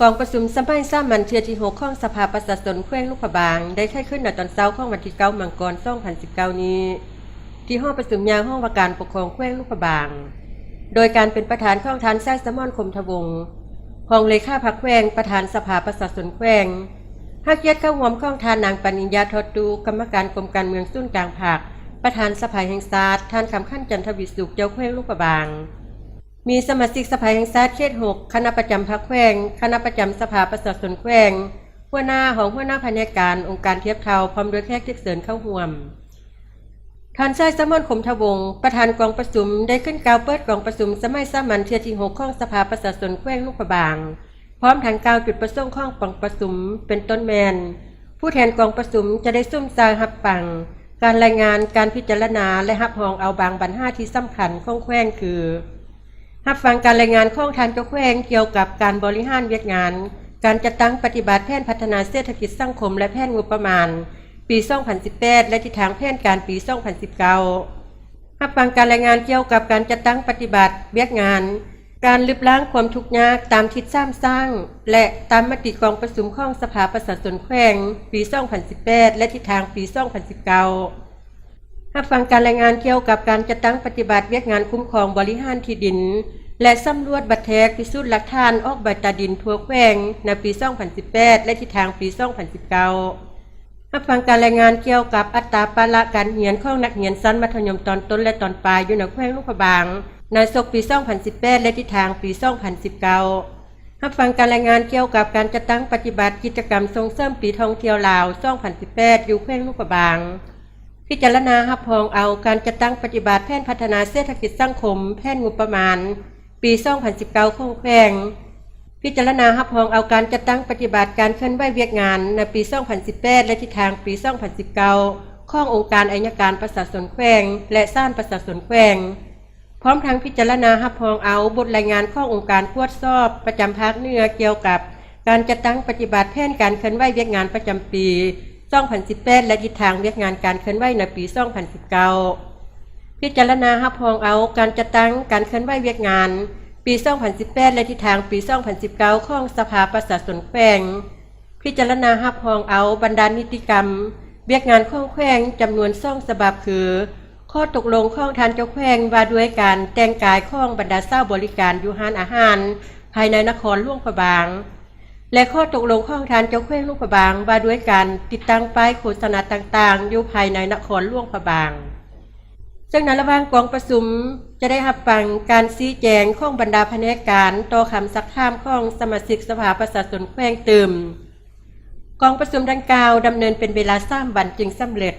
ກອງປະຊຸມສະໄໝສາມັນເທື່ອທີຫົກຂອງສະພາປະຊາຊົນແຂວງຫຼວງພະບາງ ໄດ້ໄຂຂຶ້ນໃນຕອນເຊົ້າຂອງວັນທີເກົ້າ ມັງກອນ ສອງພັນສິບເກົ້ານີ້ ທີ່ຫໍປະຊຸມໃຫຍ່ຫ້ອງວ່າການປົກຄອງແຂວງຫຼວງພະບາງ ໂດຍການເປັນປະທານຂອງທ່ານ ສາຍສະໝອນ ຄົມທະວົງ ຮອງເລຂາພັກແຂວງ, ປະທານສະພາປະຊາຊົນແຂວງ, ໃຫ້ກຽດເຂົ້າຮ່ວມຂອງທ່ານນາງ ປານິນຍາ ທອດຕູ້ ກຳມະການກົມການເມືອງສູນກາງພັກ, ປະທານສະພາແຫ່ງຊາດ, ທ່ານ ຄຳຂັນ ຈັນທະວິສຸກ ເຈົ້າແຂວງຫຼວງພະບາງ, ມີສະມາຊິກສະພາແຫ່ງຊາດເຂດຫົກ, ຄະນະປະຈຳພັກແຂວງ, ຄະນະປະຈຳສະພາປະຊາຊົນແຂວງ, ຫົວໜ້າ, ຮອງຫົວໜ້າພະແນກການ, ອົງການທຽບເທົ່າ ພ້ອມດ້ວຍແຂກທີ່ເຊີນເຂົ້າຮ່ວມ. ທ່ານ ສາຍສະໝອນ ຄົມທະວົງ ປະທານກອງປະຊຸມ ໄດ້ຂຶ້ນກ່າວເປີດກອງປະຊຸມສະໄໝສາມັນເທື່ອທີຫົກຂອງສະພາປະຊາຊົນແຂວງຫຼວງພະບາງ, ພ້ອມທັງກ່າວຈຸດປະສົງຂອງກອງປະຊຸມ ເປັນຕົ້ນແມ່ນ ຜູ້ແທນກອງປະຊຸມຈະໄດ້ສຸມສາຮັບຟັງການລາຍງານ, ການພິຈາລະນາ ແລະ ຮັບຮອງເອົາບາງບັນຫາທີ່ສຳຄັນຂອງແຂວງຄື ຮັບຟັງການລາຍງານຂອງທ່ານເຈົ້າແຂວງກ່ຽວກັບການບໍລິຫານວຽກງານ, ການຈັດຕັ້ງປະຕິບັດແຜນພັດທະນາເສດຖະກິດສັງຄົມ ແລະ ແຜນງົບປະມານປີສອງພັນສິບແປດ ແລະ ທິດທາງແຜນການປີສອງພັນສິບເກົ້າ. ຮັບຟັງການລາຍງານກ່ຽວກັບການຈັດຕັ້ງປະຕິບັດວຽກງານ, ການລຶບລ້າງຄວາມທຸກຍາກຕາມທິດສາມສ້າງ ແລະ ຕາມມະຕິກອງປະຊຸມຂອງສະພາປະຊາຊົນແຂວງປີສອງພັນສິບແປດ ແລະ ທິດທາງປີສອງພັນສິບເກົ້າ. ຮັບຟັງການລາຍງານກ່ຽວກັບການຈັດຕັ້ງປະຕິບັດວຽກງານຄຸ້ມຄອງບໍລິຫານທີ່ດິນ ແລະ ສຳຫຼວດບັດແທກພິສູດຫຼັກຖານອອກໃບຕາດິນທົ່ວແຂວງໃນປີສອງພັນສິບແປດ ແລະ ທິດທາງປີສອງພັນສິບເກົ້າ. ຮັບຟັງການລາຍງານກ່ຽວກັບອັດຕາປະລະການຮຽນຂອງນັກຮຽນຊັ້ນມັດທະຍົມຕອນຕົ້ນ ແລະ ຕອນປາຍຢູ່ໃນແຂວງຫຼວງພະບາງ ໃນສົກປີສອງພັນສິບແປດ ແລະ ທິດທາງປີສອງພັນສິບເກົ້າ. ຮັບຟັງການລາຍງານກ່ຽວກັບການຈັດຕັ້ງປະຕິບັດກິດຈະກຳສົ່ງເສີມປີທ່ອງທ່ຽວລາວສອງພັນສິບແປດ ຢູ່ແຂວງຫຼວງພະບາງ, ພິຈາລະນາຮັບຮອງເອົາການຈັດຕັ້ງປະຕິບັດແຜນພັດທະນາເສດຖະກິດສັງຄົມ, ແຜນງົບປະມານປີສອງພັນສິບເກົ້າຂອງແຂວງ, ພິຈາລະນາຮັບຮອງເອົາການຈັດຕັ້ງປະຕິບັດການເຄື່ອນໄຫວວຽກງານໃນປີສອງພັນສິບແປດ ແລະ ທິດທາງປີສອງພັນສິບເກົ້າ ຂອງອົງການໄອຍະການປະຊາຊົນແຂວງ ແລະ ສານປະຊາຊົນແຂວງ. ພ້ອມທັງພິຈາລະນາຮັບຮອງເອົາບົດລາຍງານຂອງອົງການກວດສອບປະຈຳພາກເໜືອກ່ຽວກັບການຈັດຕັ້ງປະຕິບັດແຜນການເຄື່ອນໄຫວວຽກງານປະຈຳປີສອງພັນສິບແປດ ແລະ ທິດທາງວຽກງານການເຄື່ອນໄຫວໃນປີສອງພັນສິບເກົ້າ. ພິຈາລະນາຮັບຮອງເອົາການຈັດຕັ້ງການເຄື່ອນໄຫວວຽກງານປີສອງພັນສິບແປດ ແລະ ທິດທາງປີສອງພັນສິບເກົ້າຂອງສະພາປະຊາຊົນແຂວງ. ພິຈາລະນາຮັບຮອງເອົາບັນດານິຕິກຳວຽກງານຂອງແຂວງຈຳນວນສອງສະບັບຄື ຂໍ້ຕົກລົງຂອງທ່ານເຈົ້າແຂວງວ່າດ້ວຍການແຕ່ງກາຍຂອງບັນດາສາວບໍລິການຢູ່ຮ້ານອາຫານພາຍໃນນະຄອນຫຼວງພະບາງ ແລະ ຂໍ້ຕົກລົງຂອງທ່ານເຈົ້າແຂວງຫຼວງພະບາງວ່າດ້ວຍການຕິດຕັ້ງປ້າຍໂຄສະນາຕ່າງໆຢູ່ພາຍໃນນະຄອນຫຼວງພະບາງ. ເຊິ່ງໃນລະຫວ່າງກອງປະຊຸມຈະໄດ້ຮັບຟັງການຊີ້ແຈງຂອງບັນດາພະແນກການຕໍ່ຄຳຊັກຖາມຂອງສະມາຊິກສະພາປະຊາຊົນແຂວງຕື່ມ. ກອງປະຊຸມດັ່ງກ່າວດຳເນີນເປັນເວລາສາມວັນຈຶ່ງສຳເລັດ.